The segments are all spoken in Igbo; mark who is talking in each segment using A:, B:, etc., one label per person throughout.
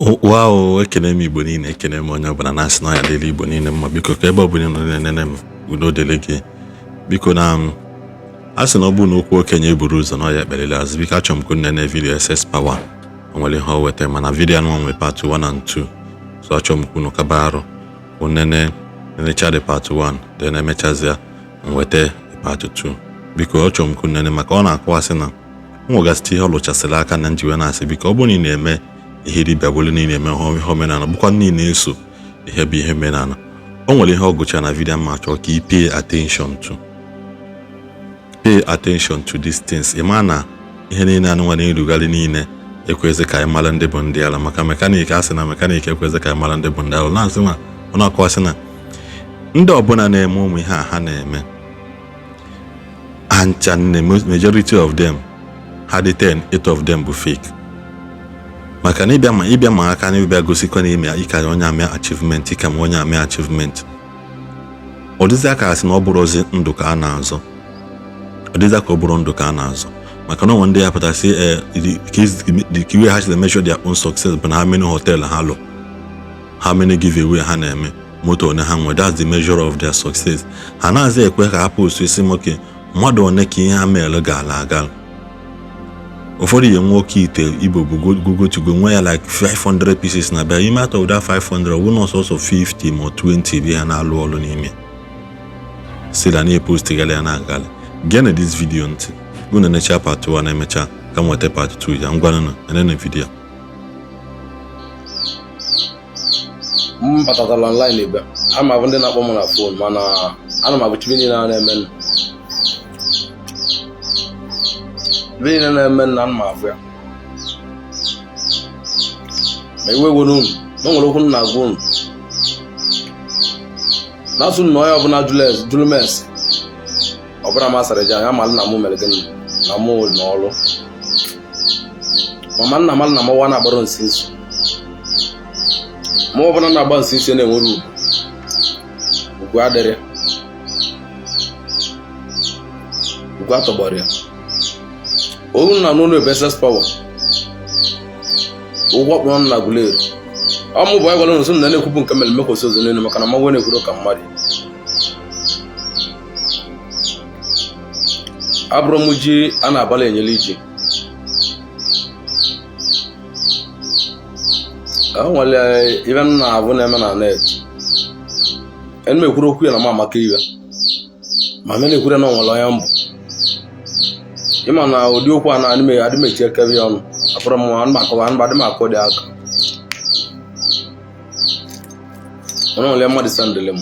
A: Wow, ekene m Igbo niile, ekene m onye ọbụla na-asị na ọ ya-adịlị Igbo niile mma. Biko, ka ebe ọbụla ị nọ na-enene m, udo dịrị gị. Biko, na m a sị na ọ bụrụ na okwu okenye eburu ụzọ na ọ ya-ekperịrị azụ. Biko, achọrọ m ka unu nene video SS Power. O nwere ihe o weta, mana video anụ nwe part 1 and 2, so achọrọ m ka unu kaba arụ unu nene, nenecha the part 1, then emechazịa m weta part 2. Biko, achọrọ m ka unu nene maka ọ na-akọwasị na o nwegasịta ihe ọ lụchasịrị aka na nji wee na-asị, biko, ọ bụrụ na ị na-eme ihe dibịa, bụrụ na ị na-eme ihe omenala, bụkwa na ị na-eso ihe bụ ihe omenala, o nwere ihe ọ gụcha na video ma chọọ ka ị pay attention to these things. Ị ma na ihe niile anụnwa na-erugharị niile ekwezi ka anyị mara ndị bụ ndị ala, maka mechanic a sị na mechanic ekwezi ka anyị mara ndị bụ ndị ala. Na-asị nwa ọ na-akọwasị na ndị ọbụla na-eme ụmụ ihe a ha na-eme ancha nne, majority of them, ha dị 10, 8 of them bụ fake, maka na ịbịa ma ịbịa ma aka na ịbịa gosikwa na ime ịka onye ame achievement, ịka ma onye ame achievement. Ọ dịzị aka asị na ọ bụrụzi ndụ ka a na-azọ, ọ dịzị ka ọ bụrụ ndụ ka a na-azọ, maka na onwe ndị ya pụtasị the way ha si measure their own success bụ na how many hotel ha lụ, how many giveaway ha na-eme, moto one ha nwe. That's the measure of their success. Ha na-azị ekwe ka ha post isi nwoke mmadụ one ka ihe ha mere gaala aga. Ụfọdụ yi nwe oke ite Igbo bụ Google to go nwe ya like 500 pieces na bịa ime out of that 500, ọ bụ na ọsọsọ 50 ma 20 bụ ya na-alụ ọlụ n'ime sila na-epost gara ya na-agalị. Gee na this video ntị, unu necha part 1, na-emecha ka m nweta part 2 ya. Ngwanụnụ, enene video.
B: M batatara online ebe a ma bụ ndị na-akpọ m na phone, mana ana m abụchi niile a na-eme, ebe niile na-eme na ana m afụ ya. Ma iwe were unu na o nwere okwu m na-agwa unu na-asụ na onye ọbụla jụrụ m ese ọbụla m asara ji anya malụ na mụ mere gịnị na mụ n'ọlụ mama nna malụ na mụwa na-agbara nsi nsi mụ ọbụla na-agba nsi nsi na-enwere ugwu ugwu adịrị ugwu atọgbọrọ ya olu na n'ụlọ ebe SS Power ụgwọ kpọrọ na Aguleri. Ọ mụ bụ anyị gwara nso na na-ekwupụ nke mere mekwesị ozo n'elu, maka na mmanwụ na-ekwuru ka mmadụ abụrụ m ji a na-abalị enyere iji e nwere ibe m na-abụ na-eme na net. Enu m ekwuru okwu ya na m amaka iwe ma m na-ekwuru na o nwere onye mbụ ịma na ụdị okwu a na adị m echi ekebe ya ọnụ abụrụ m anụ akọwa anụ adị m akọ dị aka mana nwere mmadụ sendịlị m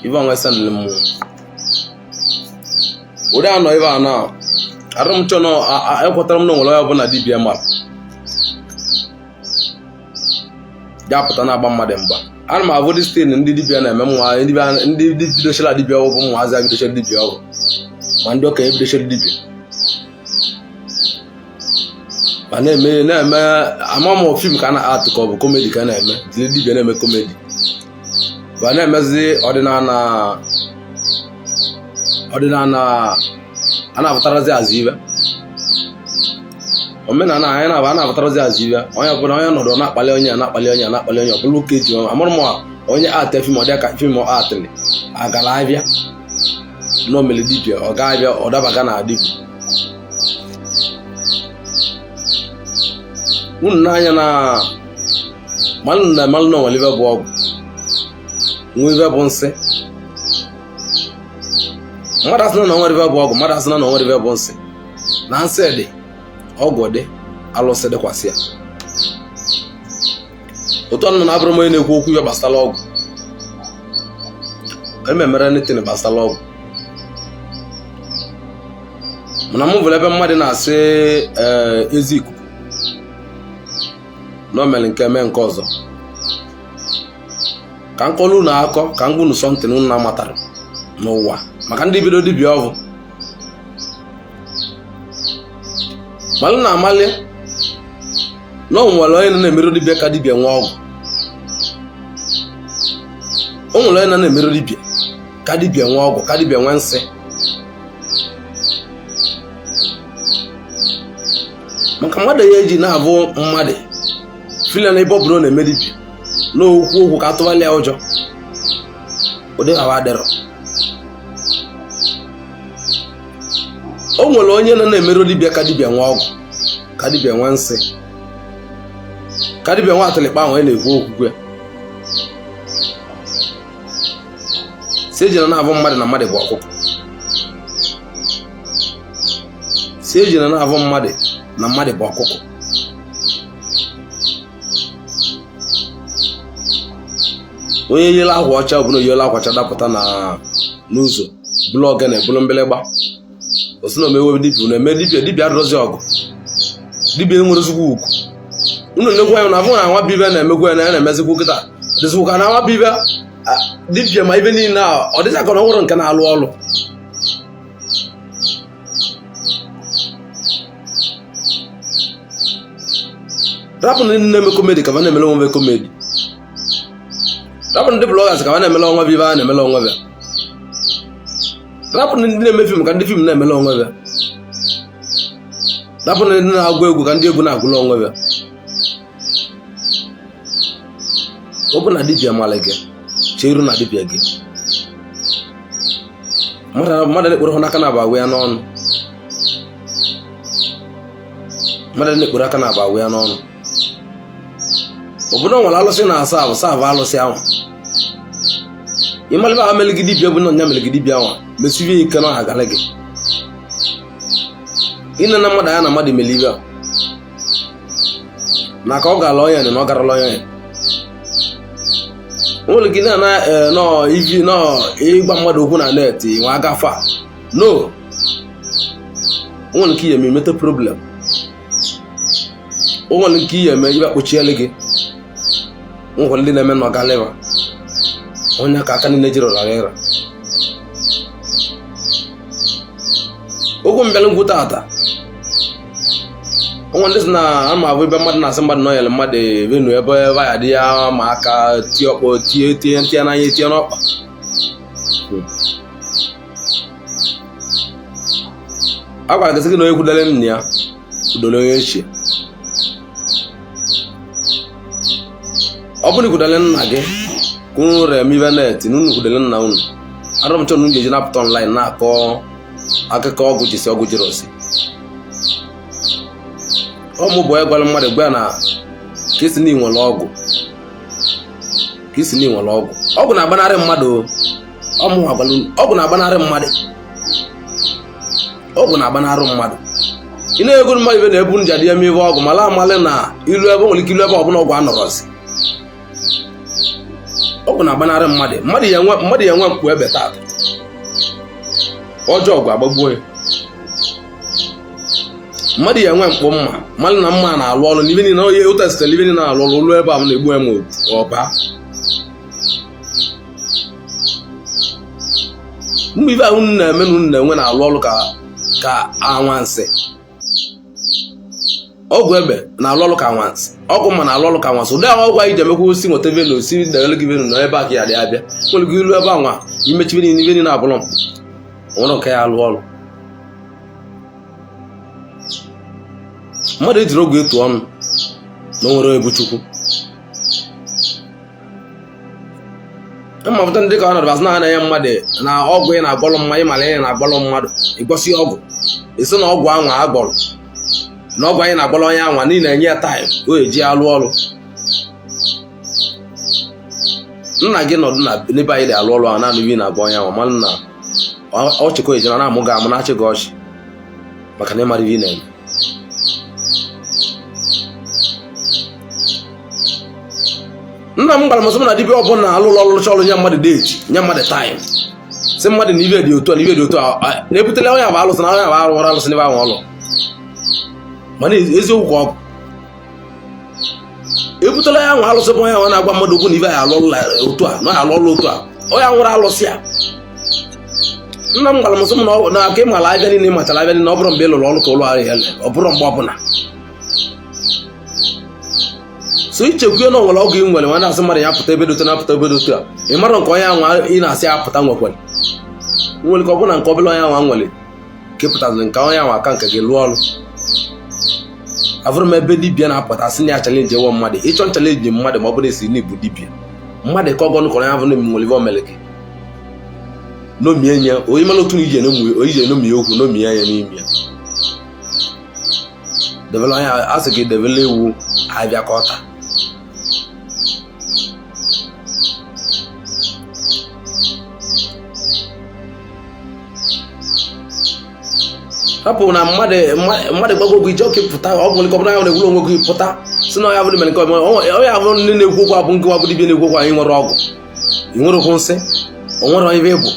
B: ife onwe sendịlị m ụdị anọ ife a na arụ m chọ na ekwetara m na onwere onye ọbụla dibịa mara ya pụta na-agba mmadụ mgba. Ana m avụ this thing ndị dibịa na-eme nwa ndị bidochara dibịa ọgwụ bụ ụmụazị bidochara dibịa ọgwụ, ma ndị okenye bidochara dibịa ma na-eme na-eme ama m film ka a na-atụ ka ọ bụ comedy ka a na-eme ndị dibịa na-eme comedy ma na-emezi ọdịnala ọdịnala a na-apụtarazi azụ ibe omenala anyị na-aba a na-apụtarazi azụ ibe onye ọbụla onye nọdụ na-akpali onye na-akpali onye na-akpali onye ọbụla ụka eji amụrụ m onye atị film ọ dị ka film atịlị agala abịa na omele dibịa ọ ga-abịa ọ dabaga na dibịa unu n'anya na malụ na malụ na onwere ibe bụ ọgwụ nwe ibe bụ nsị. Mmadụ asịna na onwere ibe bụ ọgwụ, mmadụ asịna na onwere ibe bụ nsị, na nsị dị, ọgwụ dị, alụsị dịkwasị ya. Otu ọnụ na abụrụ m onye na-ekwu okwu ihe gbasara ọgwụ ememere anything gbasara ọgwụ, mana m bụrụ ebe mmadụ na-asị ee ezi ikuku na o mere nke mee nke ọzọ ka m kọrọ unu akọ ka m gwa unu something unu na-amatara n'ụwa maka ndị bido dibịa ọgwụ malụ na amalị na o nwere onye na-emerụ dibịa ka dibịa nwee ọgwụ. O nwere onye na-emerụ dibịa ka dibịa nwee ọgwụ, ka dibịa nwee nsị. Maka mmadụ ya eji na-abụ mmadụ fila na ebe ọ bụla ọ na-eme dibịa n'okwu okwu ka atụbalị ya ụjọ, ụdị awa adịrọ. O nwere onye nọ na-emerụ dibịa ka dibịa nwee ọgwụ, ka dibịa nwee nsị, ka dibịa nwee atịlịkpa ahụ onye na-ekwu okwukwe si ejina na-abụ mmadụ na mmadụ bụ ọkụkọ, si ejina na-abụ mmadụ na mmadụ bụ ọkụkọ. Onye yela akwa ọcha ọbụla yela akwa ọcha dapụta na n'ụzọ bụlụ ogene bụlụ mgbịlịgba, o si na omewe dibịa na-eme dibịa, dibịa adọrọzi ọgụ, dibịa enwere ezigbo ugwu. Unu na-ekwu anyị na afụ na nwa bibe na-emekwu ya na ya na-emezikwu kịta dịzikwu ka na nwa bibe dibịa ma ibe niile a ọ dịza ka na ọ nwere nke na-alụ ọlụ. Rapụ ndị na-eme comedy ka ha na-emele onwe comedy, rapụ ndị bloggers ka ha na-emele onwe ibe ha na-emele onwe ha, rapụ ndị na-eme film ka ndị film na-emele onwe ha, rapụ ndị na-agụ egwu ka ndị egwu na-agụla onwe ha. Ọ bụ na dibịa mara gị, cheru na dibịa gị mmadụ na-ekporo n'aka na-aba agwa ya n'ọnụ, mmadụ na-ekporo aka na-aba agwa ya n'ọnụ. Obodo nwere alụsị na-asa ahụ sa ahụ alụsị ahụ ịmalịba ha mere gị dibịa bụ na ọnya mere gị dibịa ahụ mesibe ike na ọha gara gị ịne na mmadụ anya na mmadụ mere ibe a na ka ọ gara ọnya na ọ garala ọnya ya nwere gị na nọ ivi nọ ịgba mmadụ okwu na net nwa agafe a no nwere nke ihe eme imete problem, o nwere nke ihe eme ibe kpochiele gị. Nwere ndị na-eme nọgalịba onye ka aka niile jiri ụra ịra okwu mbịalụ ngwu tata. Onwe ndị sị na ama abụ ebe mmadụ na-asị mmadụ nọ nyere mmadụ venu ebe ebe ya dị ya ma aka tie ọkpọ tie tie tie n'anya tie n'ọkpa. A gwara gị sị gị na onye kwudere nna ya kwudere onye ochie. Ọ bụrụ ikwudere nna gị ka unu rere eme ibe net na unu kwudere nna unu, arọ m chọrọ na unu ga-eji napụta online na-akọ akụkọ ọgwụ jisi ọgwụ jiri osi. Ọ mụ bụ onye gwara mmadụ gwa na ka isi na inwere ọgwụ, ka isi na inwere ọgwụ, ọgwụ na-agbanarị mmadụ. Ọ mụ gwara unu, ọgwụ na-agbanarị mmadụ, ọgwụ na-agbanarị mmadụ. Ị na-ego mmadụ ibe na-ebu nja dị eme ibe ọgwụ mala amalị na ilu ebe nwere ike ilu ebe ọbụla ọgwụ anọrọzi. Ọgwụ na-agbanarị mmadụ, mmadụ ya enwe mmadụ ya enwe mkpu ebe taata ọjọọ ọgwụ agbagbuo ya. Mmadụ ya enwe mkpu mma mmadụ na mma na-alụ ọrụ n'ibe niile onye ụta sitere ibe niile na-alụ ọrụ ụlọ ebe ahụ na-egbu ya ma ọba. Mgbe ibe ahụ unu na-eme na unu na-enwe na-alụ ọrụ ka ka anwansị, ọgwụ egbe na-alụ ọrụ ka anwansị, ọgwụ mma na-alụ ọrụ ka anwansị. Ụdị ahụ ọgwụ anyị ji emekwa osi nweta venu osi dewere gị venu na ebe a ka ya dị abịa nwere gị ilu ebe anwa imechibe niile ibe niile abụrụ mkpụ nwere nke ya alụ ọrụ. Mmadụ ejiri ọgwụ etu ọnụ na o nwere ebu Chukwu. Mmapụta ndị ka ọ nọdụ na na-enye mmadụ na ọgwụ ị na-agwọrọ mmadụ, ịmara ihe na-agwọrọ mmadụ, ịgwọsi ọgwụ esi na ọgwụ anwa agwọrọ na ọgwụ anyị na-agwọrọ onye anwa niile enye ya time o eji alụ ọrụ. Nna gị nọdụ na n'ebe anyị dị alụ ọrụ ahụ naanị ibe na-agwa onye anwa mmanụ na ọchịkọ ejina na-amụ gị amụ na-achị gị ọchị maka na ịmara ibe ị na-eme. Nna m gwara m sị m na dibịa ọbụla alụlụ ọlụcha ọrụ nye mmadụ date nye mmadụ time sị mmadụ na ibe dị otu a na ibe dị otu a na-ebutela onye abụ alụsị na onye abụ arụrụ alụsị n'ebe ahụ ọlụ. Mana eziokwu ka ọ bụ ebutela ya nwa alụsị bụ onye ahụ na-agwa mmadụ okwu na ibe ya alụ ọrụ otu a na ya alụ ọrụ otu a onye nwụrụ alụsị a. Nna m gwara m sị m na aka ịmara abịa niile ịmachara abịa niile ọ bụrụ mgbe ị lụrụ ọrụ ka ụlọ ahụ ya ọ bụrụ mgbe ọbụla so ichekwu na o nwere ọgwụ ị nwere nwa na-asị mmadụ ya pụta ebe dị otu na-apụta ebe dị otu a ị mara nke onye anwa ị na-asị ya pụta nwekwere nwere ka ọ bụrụ na nke ọbụla onye anwa nwere ka ị pụtaziri nke onye anwa aka nke gị lụọ ọrụ. Avụrụ m ebe dibịa na-apụta sị na ya challenge ewe mmadụ. Ịchọ challenge mmadụ, ma ọ bụrụ esi n'ịbụ dibịa mmadụ ka ọgọ nụkọrọ ya avụ na nwere ife omele gị nomie nye onye mara otu na ije enomie okwu nomie ya n'ime ya debele onye a sị gị debele ewu abịa ka ọ taa. Hapụ na mmadụ mmadụ gbago okwu ije oke pụta ọ bụ nke ọbụla ya na-ekwuru onwe gị pụta si na ọya bụrụ mere nke ọma onye abụrụ ndị na-ekwu okwu abụ nke bụ dibịa na-ekwu okwu. Anyị nwere ọgwụ, ị nwere okwu nsị, o nwere onye ebe bụ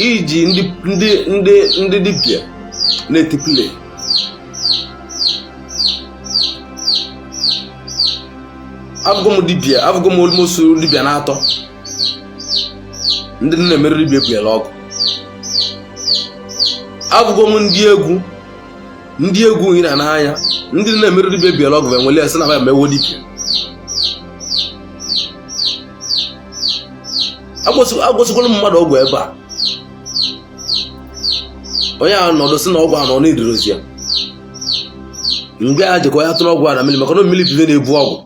B: iji ndị ndị ndị ndị dibịa na-etipule. Abụgo m dibịa, abụgo m almost dibịa na-atọ ndị na-emere dibịa ebunyere ọgụ. Abụgo m ndị egwu, ndị egwu ị na n'anya ndị na-emere dibịa ebiela ọgụ enwele ya sị na ya mewo dibịa. Agwụsịkwala m mmadụ ọgwụ ebe a, onye ahụ nọdụ sị na ọgwụ ahụ nọ n'idirozi ya mgbe a jikọ ya tụrụ ọgwụ a na mmiri, maka na mmiri bibe na-ebu ọgwụ.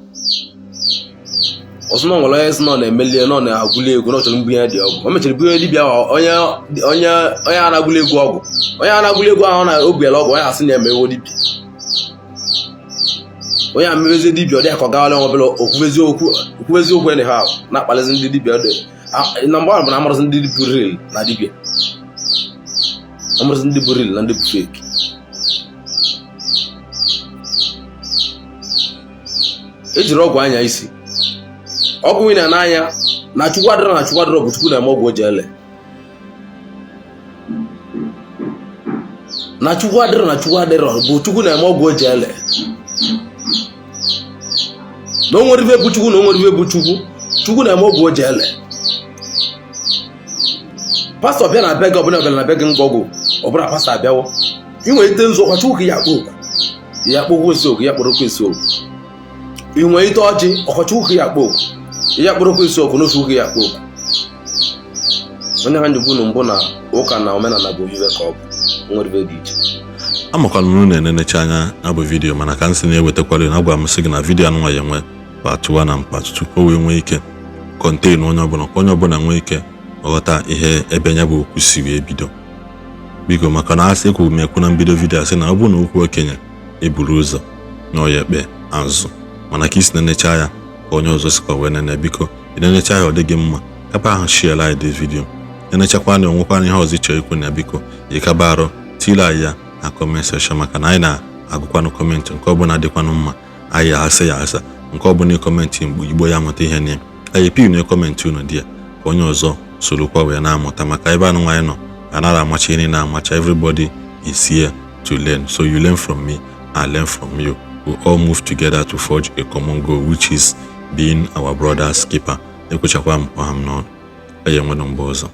B: Ọsọ na nwere onye sị na ọ na-emelie na ọ na-agwụli egwu na ọ chọrọ mbunye dị ọgwụ. O mechara bunye dibịa ahụ, onye onye onye a na-agwụli egwu ọgwụ, onye a na-agwụli egwu ahụ na obiela ọgwụ. Onye asị na emewo dibịa, onye a mebezie dibịa, ọ dị ka ọ gawala nwa ọbụla okwubezi okwu okwubezi okwu anyhow na-akpalizi ndị dibịa dị na mgbe ahụ bụ na amarụzi ndị bụ real na dibịa, amarụzi ndị bụ real na ndị bụ fake. Ejiri ọgwụ anya isi ọgwụ ị na n'anya na Chukwu adịrọ, na Chukwu adịrọ bụ Chukwu na-eme ọgwụ o ji ele na Chukwu adịrọ, na Chukwu adịrọ bụ Chukwu na-eme ọgwụ o ji ele na o nwere ife bụ Chukwu, na o nwere ife bụ Chukwu. Chukwu na-eme ọgwụ o ji ele. Pastọ bịa na be gị, ọbụla bịara na be gị ngwa ọgwụ ọbụla pastọ abịawo, ị nwere ite nzu ọkwa Chukwu ka ya akpọ oku, ya akpọ okwu esi oku, ya kpọrọ okwu esi oku. Ị nwere ite ọjị ọkwa Chukwu ka ya akpọ oku, ya kpọrọ okwu esi oku n'otu ka ya akpọ oku. Onye ha njikwu na mbụ na ụka na omenala bụ ofufe ka ọ bụ nwere ife dị iche.
A: Amakwana m na enenecha anya na bụ vidiyo, mana ka m sị na-ewetakwara na agwa m sị gị na vidiyo anụnwa ya enwe part 1 na part 2 ka o wee nwee ike contain onye ọbụla, ka onye ọbụla nwee ike ghọta ihe ebe ya bụ okwu si wee bido. Biko, maka na asị ekwuru m ekwu na mbido vidiyo, asị na ọ bụrụ na okwu okenye eburu ụzọ na ọya ekpe azụ, mana ka isi nenecha ya ka onye ọzọ sikwa wee nene. Biko, ị nenecha ya ọ dị gị mma, kapa ahụ share anyị this video. Nenechakwa na onwekwana ihe ọzọ ịchọrọ ikwu na ya, biko ịkaba arụ tile anyị ya na comment section, maka na anyị na-agụkwanụ comment. Nke ọbụla dịkwanụ mma, anyị asa ya asa. Nke ọbụla comment mgbe Igbo ya amụta ihe na ya, anyị pin na comment unu dị ya ka onye ọzọ sorokwa wee na-amụta, maka ebe anụ nwaanyị nọ anaghị amacha ihe na-amacha. Everybody is here to learn, so you learn from me, I learn from you. We all move together to forge a common goal, which is being our brother's keeper. Ekwechakwa m ọha m n'ọnụ, anyị enwere mgbe ọzọ.